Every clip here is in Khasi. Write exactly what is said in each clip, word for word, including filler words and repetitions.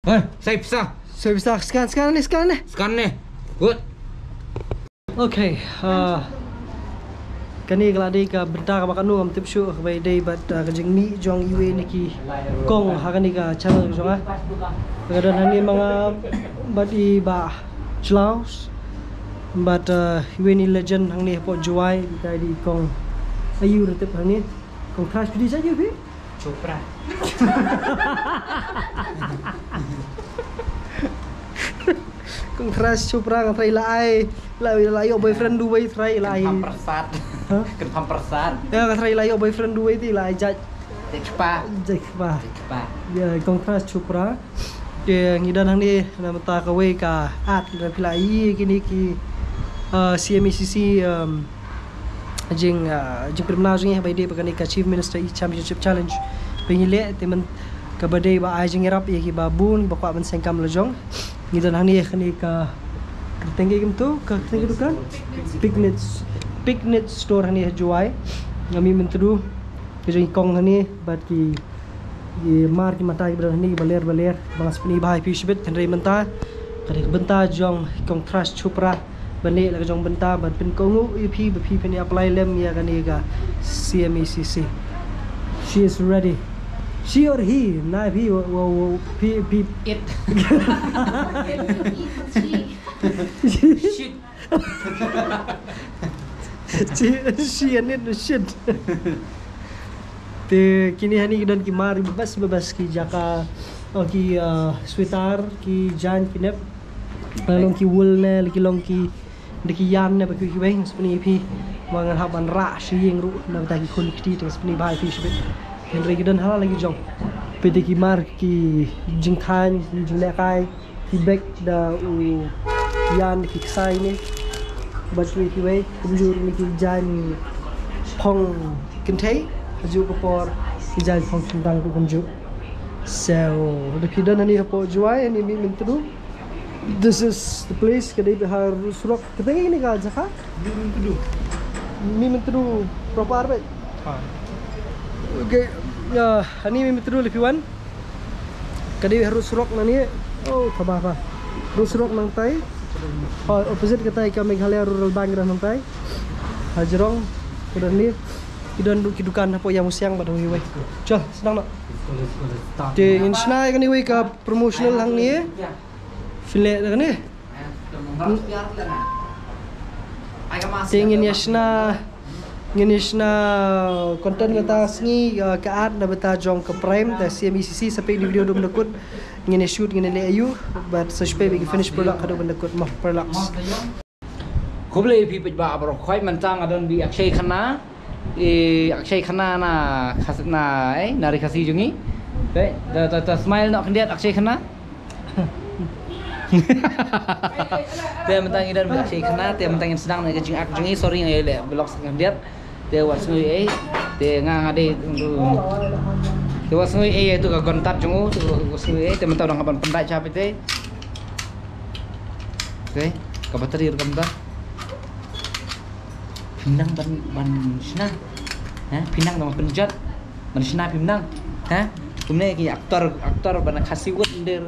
Eh, sai pisa. Sai pisa, scan, scan ne, scan ne. Scan ne. Good. Okay, uh, kane ka la dei ka bynta kaba katno ngam tip shuh kaba ïadei bad, uh, ka jingmih jong iwei na ki kong ha kane ka channel jong nga. Ka don hangne ma nga bad i Bah Chlaus bad, uh, iwei na i legend hangne hapoh Jowai, ka dei i Kong. Aïu ruh tip hangne. Kong Thras phi dei jait aïu phi? Chopra. Kong Thras Chopra, nga trai la ai, la, la ïoh boyfriend duwai trai la ai. Kynpham prasad. Huh? Kynpham prasad. Ya, nga trai la ïoh boyfriend duwai te la ai jait. Jait kpa. Jait kpa. Jait kpa. Ya, Kong Thras Chopra. Te ngi don hangne na bynta kawei ka ad, lada phi la ïohi kine ki, uh, C M E C C, um, jing, uh, jingpynbna jong ngi ba ïadei bad kane ka Chief Minister E-Championship Challenge ba ngi leh, te myn kaba dei ba ai jingïarap ïa kiba bun kiba kwah ban seng kam la jong. Ngi don hangne kane ka kyrteng, ka kyrteng ka dukan Picnic, Picnic Store hangne ha Jowai. Nga mih Myntdu ka jong i kong hangne bad ki, ki mar ki mata kiba don hangne kiba ler ba ler, ba nga sa pyni bha ïa phi shibit. Hynrei mynta ka dei ka bynta jong i Kong Thras Chopra ban leh la ka jong bynta ban pynkohnguh ïa phi ba phi phin ïa apply lem ïa kane ka C M E C C. She is ready. She or he? Na phi, wa, wa, wa, phi, phi. It. Shit. She, she and it, shit. Te kine hangne ki don ki mar babas babas, ki jaka, oh, ki, uh, sweater, ki jaiñ, ki nep. Ki bag. Long ki wool ne, ki long ki, da ki yarn ne, ba ki, ki weng, sa pyni ïa phi. Ba ngan hap ban rah sha ïing ruh na bynta ki khun ki kti, te sa pyni bha ïa phi shibit. Hynrei ki don halor la ki jong. Peit ki mar, ki jingthaiñ, ki jinglehkai. Ki bag da u yarn, ki ksai ne. Bad kiwei kiwei kumjuh ne, ki jaiñ phong kynthei, ha juh ka por ki jaiñ phong kyntang ruh kumjuh. So lada phi don hangne hapoh Jowai, hangne mih Myntdu. This is the place, ka dei ha Rud Surok. Kata ngi ne ka jaka? Mih Myntdu. Mih Myntdu proper beit. Ha. Okay. Ya, hangne mih Myntdu lada phi wan. Ka dei ha Rud Surok nangne. Oh, thaba ba. Rud Surok nangtai. Oh, opposite katai ka Meghalaya Rural Bank ka don nangtai. Ha jrong ka don ne. Ki don du-, ki dukan hapoh Ïa Musiang bad hapoh iwei. Chal, sdang noh. Te ngin shna ïa kane wei ka promotional hangne. Phin leh da kane. Te ngin ïa shna, ngin ïa shna content mynta sngi, uh, ka ad na bynta jong ka Prime, te C M E C C, sa peit ïa kane ka video haduh ban da kut. Ngin ïa shoot, ngin ïa leh aïu, bad sa shu peit ïa ka finished product haduh ban da kut mo, products. Khublei phi paidbah baroh khoit, mynta nga don bad i Akshay Khanna. I Akshay Khanna na Khas-, na, eh, na ri Khasi jong ngi. Te, ta, ta, ta smile noh khyndiat Akshay Khanna. Te mynta ngi don bad i Akshay Khanna, te mynta ngin sdang na ka jingak jong ngi, sorry nga ïaleh vlog khyndiat. Te wat sngew ei, te nga nga dei, te wat sngew ei, tu ka gontat jong u, tu wat sngew ei, te mynta u dang ban pyndait sha phi te. Te ka battery ruh kam don. Phi nang ban, ban shna. Ha? Phi nang ban pynjot. Ban shna phi nang. Ha? Kumne ki actor, actor ban Khasi wood nder.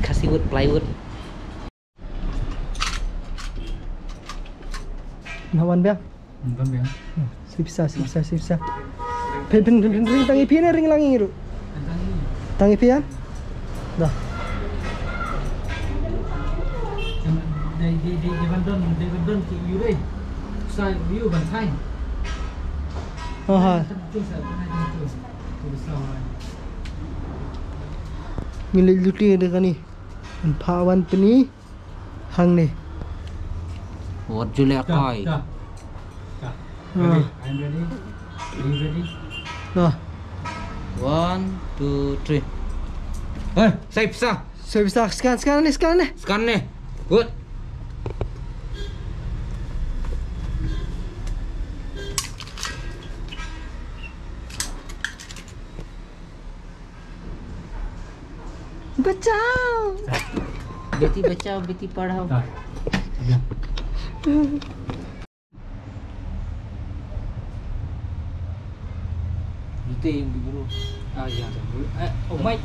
Khasi wood, plywood. Nawan bia? Nonton bia. Sip sa, sip sa, sip sa. Phin, phin, phin, phin, ring tang ïa phi ne ring lang ïa ngi ruh? Tang ïa phi. Tang ïa phi ïa? Dah. Dei, dei, dei, dei ban don, dei ban don ki ïu dei. Sa ïu ban thaiñ. Ha, ha. Ngi leit luti da kane. Pha wan pyni. Hangne. Wat ju leh kai. Da, da. Da. Ah. Ready? I'm ready. Are you ready? Ah. One, two, three. Eh, sai pisa. Sai pisa, scan, scan ne, scan ne. Scan ne. Good. Bachao. Beti bachao, beti padhao. Ah. Ya. Itu yang dulu. Ah, ya. Eh, oh, mic.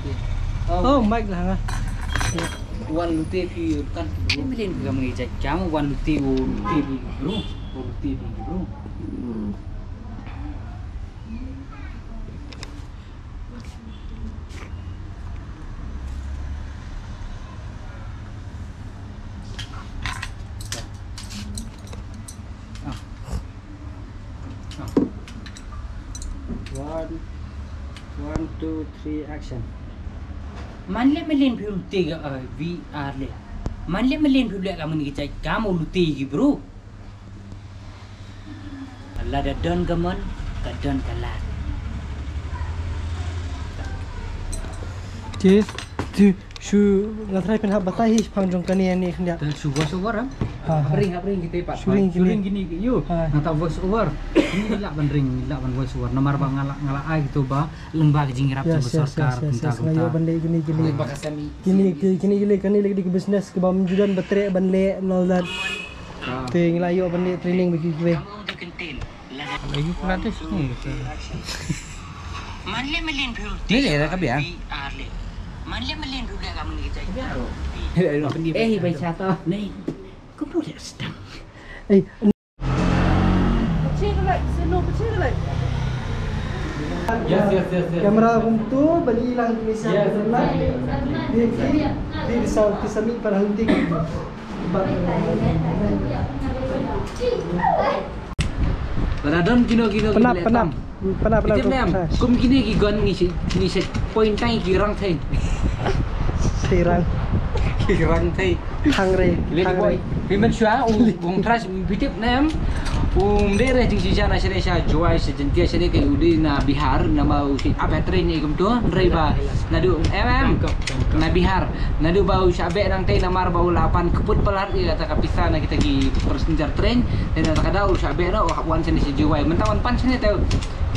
Oh, Mike lah nga. Wan lute phi kan. Mlien phi kam ngi jait kam wan lute u lute phi bro. U lute phi bro. Ah. Ah. One, one, two, three, action. Man le mlien phi lute ga, uh, V R le. Man le mlien phi lute ga man ki jait kam u lute ki bro. Lada don ka mon, ka don ka lad. Te, te, shu, nga try pynhap batai hi pang jong kane ne khyndiat. Te shu voice over, em? Ha, ha. Hap ring, hap ring kita pat. Shu ring kine. Shu ring kine, yo. Ha. Nga ta voice over. Ni lah ban ring, lah ban voice over. Namar ba nga la, nga la ai kita ba lyngba ka jingïarap jong ka sorkar, kumta, kumta. Nga ïoh ban leh kine, kine. Lyngba ka semi. Kine, kine, kine, kine, kine leh ka business kaba ym ju don ba treh ban leh and all that. Ah. Te ngi la ïoh ban leh training ba ki kiwei. Lagi Pilates ni. Ni le ka bia. Eh, bai chata. Ni. Kumno dia sedang. Eh. Yes, yes, yes, yes. Kamera kumtu, bali lang kini siap. Yes, yes, yes. Di, di, di, di sa-, di sami para hunting. Lada don kino kino penap, penap. Penap, penap. Kum kine ki gun ngi si, ngi si point tang ki rang thai. Si rang. Ki rang thai. Hungry. Hungry. Phi men shuwa, u, u tras, phi tip nem. Um, de re jing si jana sene sha Jowai, sha Jaintia sene ke u de na Bihar, nama u si abe train ni kumtu, re ba. Naduh M M na Bihar. Naduh ba u sha beh nangtei namar ba u la pan keput palat ïa kata ka pisa na kita ki passenger train. Te na kata ka daw u sha beh na u hap wan sini sha Jowai. Mynta wan pan sini te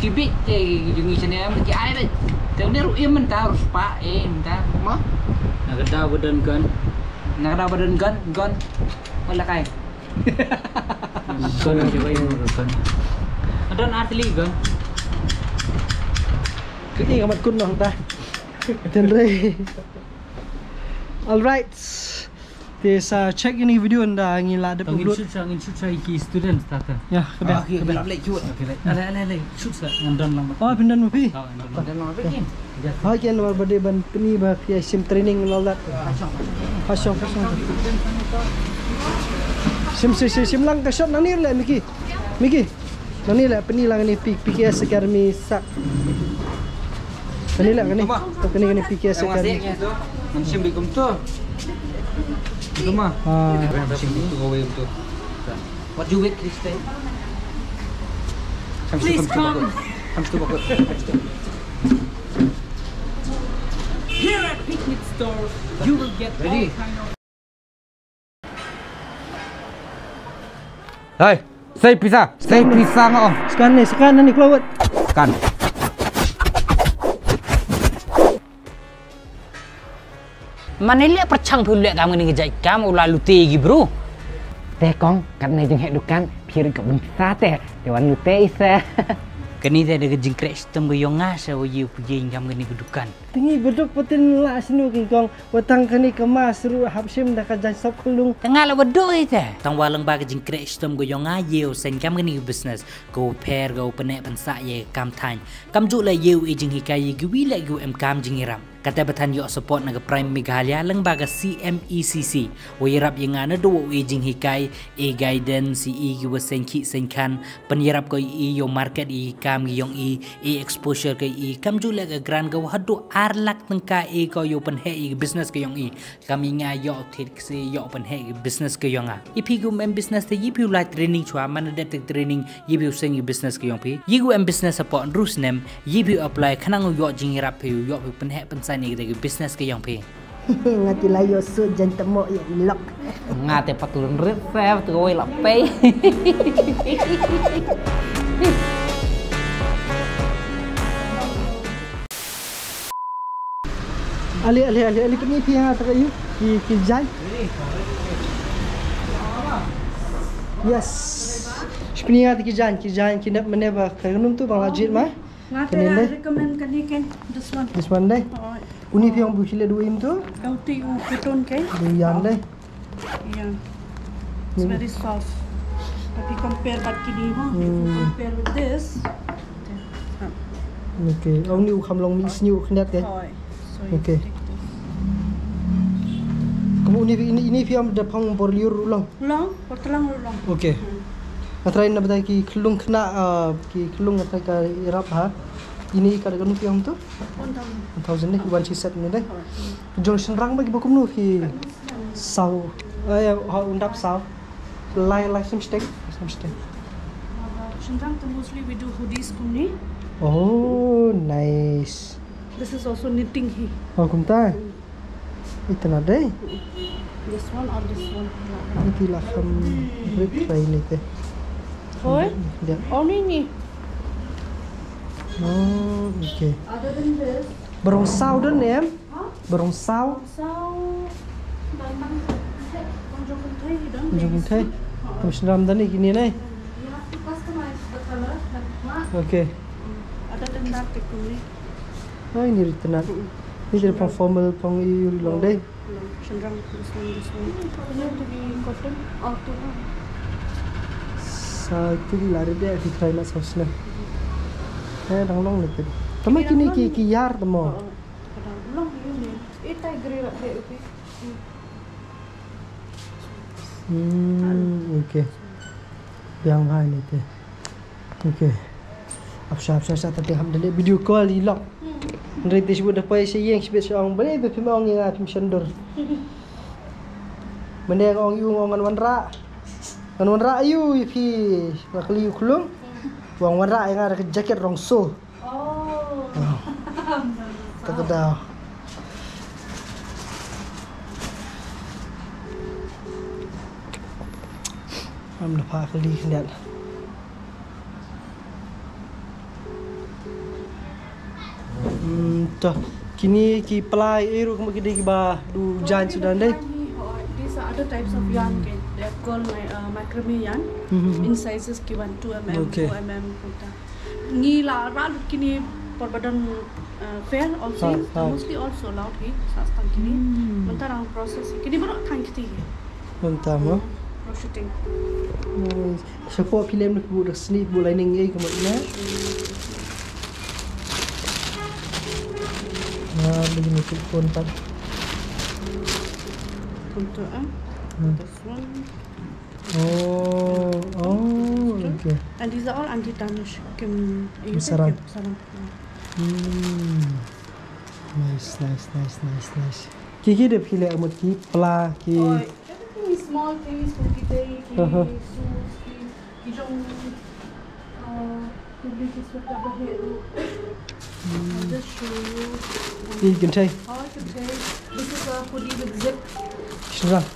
ki bit te ki jungi sini em ki ai bit. Te u ne ruh im mynta ruh spa eh mynta. Ma? Na ka daw ba don gun. Na ka daw ba don gun, gun. Wala kai. Gun, gun, gun. Don artili gun. Kini ka mat kun noh ta. Tenre. Alright. Te sa check ini video ynda ngi la dep upload. Ngin shoot sa, ngin shoot sa ki students ta ka. Ya, ka bia. Ah, okay, ka bia. Lap leh shoot. Okay, leh. Ale, ale, ale, shoot sa ngan don lang. Oh, pyndan ma phi? Oh, ngan don lang. Ngan don lang phi kin. Yes. Ha, kin namar ba dei ban pyni ba phi ai sim training and all that. Passion, passion. Sim, sim, sim, sim lang ka shot nang ni leh, Mickey. Mickey. Nani leh pyni lang ni P-, P K S Academy sa. Nani leh kani. Tuma. Kani, kani P K S Academy. Ngan shim bi kumtu. Tuma. Ah. Ngan shim kumtu, kawei kumtu. What do you wait, Christian? Please come. Come to Bogor. Here at Picnic Store, you will get all kind of Hai, sei pisa, sei pisa nga ong. Scan ni, scan ni, keluar. Scan. Mane leh pyrshang phi leh kam kane ka jait kam u la lute ki bru. Te kong, katne jong he dukan, phi ri ka bynta te, te wan lute isa. Kane te da ka jingkreh shitom ka yong nga sa wa ye u pujeng kam kane ka dukan. Te ngi baduk patin la sinu king kong. Watang kane ka mask ruh hap shim da ka jaiñ sop khlung. Te nga la waduk ite. Tang wa lang ba ka jingkreh shitom ka yong nga ye u seiñ kam kane ka business. Ka u pher ka u pyneh pynsah ye kam thaiñ. Kam juh la ye u e jinghikai ye kiwi leh ki u em kam jingirap. Kate ba than yoh support na ka Prime Meghalaya lang ba ka C M E C C. Wa yarap ye nga na do wa u e jinghikai, e guidance, e ki wa seiñ khih seiñ khan. Pynyarap ko i yow market i kam ki yong i, i exposure ko i, kam ju leh ka grant ko haduh ar lak tyngka i ko yow pynheh i business ko yong i. Kam i nga yow thied ksi yow pynheh i business ko yong nga. I phi kum em business te i phi u lai training chwa man det te training i phi u seng i business ko yong phi. I kum em business hapoh hynriew snem i phi u apply khnang u yow jingyarap phi u yow phi pynheh pynsaiñ i te business ko yong phi. Nga te la ïoh sut jan temo ïa i lok. Nga te pat lun rit se tu wei la pei. Ali, ali, ali, ali, pynïa phi nga ta ka ïu ki, ki jan. Yes. Pynïa ta ki jan, ki jan, ki nep mane ba ka num tu ba la jit ma. Nga te recommend kane ken, this one. This one dei. Oh. Uni phi ong ba u khih leh da u im tu? Dau ti u cotton ke? Da u yarn leh. Yeah. It's very soft. Tapi compare bad kini mo. If you compare with this. Okay. Uni u kham long mih sniew khyndiat ke? Hooid. So you take this. Kum uni phi, uni, uni phi ong da phong por lyiur ruh long. Long, por tlang ruh long. Okay. Nga tharai na bynta ki khyllung khynnah, ah, ki khyllung nga tharai ka ïarap ha. Ini ka da kano phi ong tu? One thousand. One thousand ne, one set ne dei. Jong shynrang ba ki ba kumno phi saw. Ai, ha un dap saw. Lai, lai sim stek, sim stek. Shynrang tu mostly we do hoodies kumne. Oh, nice. This is also knitting hi. Oh, kumta. Itynnad dei. This one or this one? Iti la kham rit trai ni te. Hooid? Dia. Only ni. Oh, okay. Other than this, barong saw don em? Huh? Barong saw. Saw. Don bang. Jong kynthei don. Jong kynthei. Kum shynrang don ni kini ne. You have to customize the color. Okay. Other than that, they could make. Ai, ni rit tynnad. Ni rit phong formal, phong ïu long dei. Shynrang, this one, this one. Ini to be cotton. Oh, tu lah. Sa tu di lari dei, di try na saus na. Eh, dang long lagi. Tama kini ki, ki ïar tama. Oh, dang long ini. Eh, tai grey lah dei, okay. Hmm, okay. Biang bha ini te. Okay. Ap sha, ap sha, sha, ta te ham dale video call i lok. Hynrei te shibun da poi sha ïing shibit sha ong, bale ba phim ong ïa nga phim shon dur. Mynne nga ong ïa u nga ong ngan wanrah. Ngan wanrah ïa u ïa phi nga kylli u khlung. Ong wanrah ïa nga da ka jacket rong so. Oh. Ta ka daw. Am da pha kali khyndiat. Hmm, to. Kini ki pla ei ruh kumba ki dei kiba du jan suda dei. These are other types of yarn ke. They are called my, uh, macrame yarn. In sizes ki wan two mm, four mm, kumta. Ngi la rah lut kini por ba don, uh, fair also, mostly all sold out hi, sa tang kini. Mynta dang process hi. Kini baroh tang kti hi. Mynta mo? Baroh shooting. Nice. Shapoh phi lem na phi buh da sni, phi buh lining ei ka mo ina. Ah, beli ni phi pun pat. Kumta, ah. This one. Oh, oh, okay. And these are all anti tarnish. Kim, you say sarang. Kim sarang. Hmm. Nice, nice, nice, nice, nice. Ki ki dep ki leh mut ki pla ki. Oh, everything is small things, ki tei, ki suits, ki, ki jong, uh, I'll just show you. Ki kynthei. Oh, kynthei. This is a hoodie with zip. Shynrang.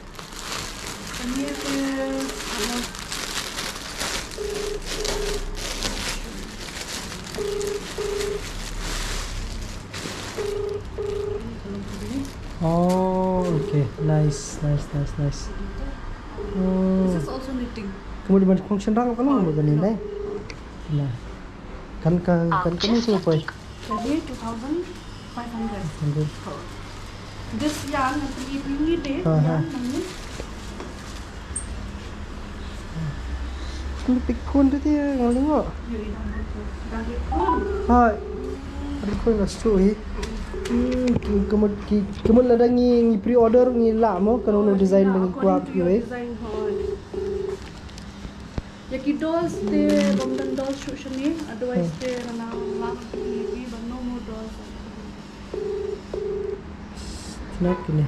And here is, uh, Oh, okay. Nice, nice, nice, nice. Oh. This is also knitting. Kemudian function rang ka long ba kane dei. Nah. Kan ka, kan ka ni shu poi. Jadi two thousand five hundred. Hundred. This yarn nanti ibu ni deh, yarn nanti. Ni pik kun tu dia ngal tengok. Hai. Ada kun lah stu hi. Hmm, ki, kemut ki, kemut lada ngi, ngi pre-order ngi lah mo kan unu design ba ngi kwah ki wei. Design hoi. Ïa ki dolls te bym don dolls shuh shane, otherwise te ngan nang lah ki, ki bym no more dolls. Tnat kine.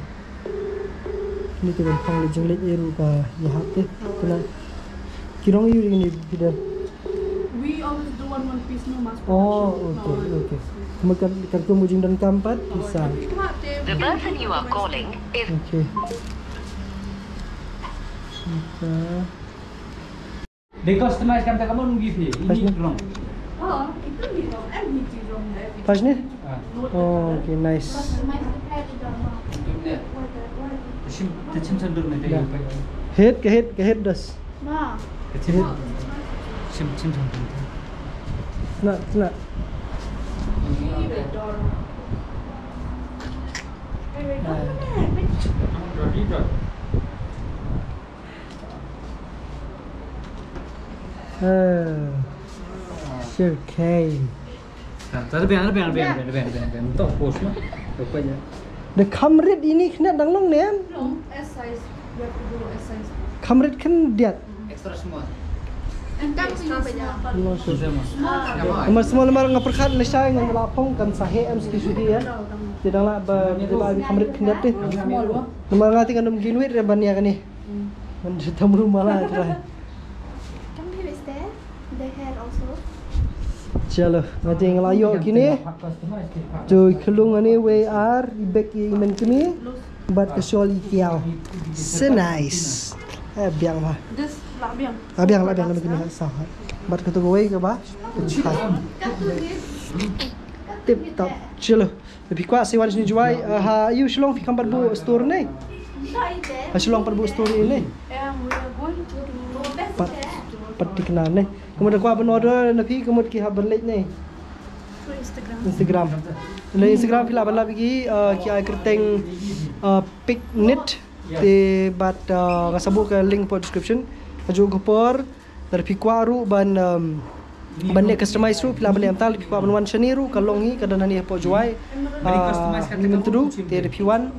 Kine te ban phong leit jingleit ei ruh ka ïahap te. Tnat. Ki rong ei ruh kine phi don. We always do one one piece, no mass production. Oh, okay, okay. Kumba kan, kan kum u jingdonkam pat ki sa. The person you are calling is. Okay. Okay. Dei customize kam ta ka mon ngi phi. Ini rong. Oh, itu ni rong. Em ni ti rong deh. Pas ni? Ah. Oh, okay, nice. Customize the pad. Shim, te shim sandur ni dei. Head, ka head, ka head das. Ma. Ka shim. Shim, shim sandur. Na, na. Ini dor. Oh, sugarcane. Tar biang, tar biang, tar biang, tar biang, tar biang, tar biang. Tok pos ma. Tok pa ya. The kham rit ini khyndiat dang long ne em? Long, S size. You have to go S size. Kham rit khyndiat. Extra small. Extra small. Namar small, namar nga pyrkhat lashai ngan la phong kan sa heh em ski shuki ya. Te dang lah ba ba kham rit khyndiat te. Namar nga te ngan ym gin wit re ban ïa kane. Ngan sa tam rumah lah trai. Come here, is there? The hair also. Chalo, nga te nga la ïoh kine. To i khlung ane wei ar, i bag i men kine. Bad ka shawl i kiaw. So nice. Eh, biang ba. This lah biang. Ah, biang lah biang lah kine lah sa. Bad ka to wei ka ba. Tip top. Chalo. Phi kwah sa wan shane Jowai, uh, ha ïu Shillong phi kam pat buh store ne? Ha Shillong pat buh store ne? Pat, pat tikna ne. Ka mut kwah ban order na phi, ka mut ki hap ban leit ne? Instagram. Na Instagram phi lah ban lap ki, uh, ki ai kyrteng, uh, Picnit. Te bad, uh, nga sa buh ka link hapoh description. Ka juh ka por. Lada phi kwah ruh ban, um, ban leh customize ruh, phi lah ban leh mynta, phi kwah ban wan shane ruh, ka long hi, ka don hangne hapoh Jowai. Ah, ni mynta ruh, te da phi wan.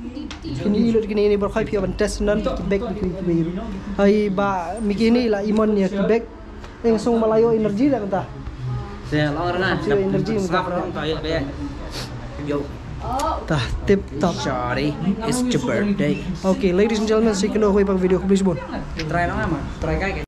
Kine i lut kine ni baroh, phi wan test nan ki bag kine ki bag. Ai ba mi kine la i mon ïa ki bag. Eng song ma la ïoh energy da mynta. Te long rana. Ïoh energy mynta. Yo. Ta tip top. Sorry, it's your birthday. Okay, ladies and gentlemen, sa ïakynduh ha kawei pat ka video, khublei shibun. Try lang ma. Try kai.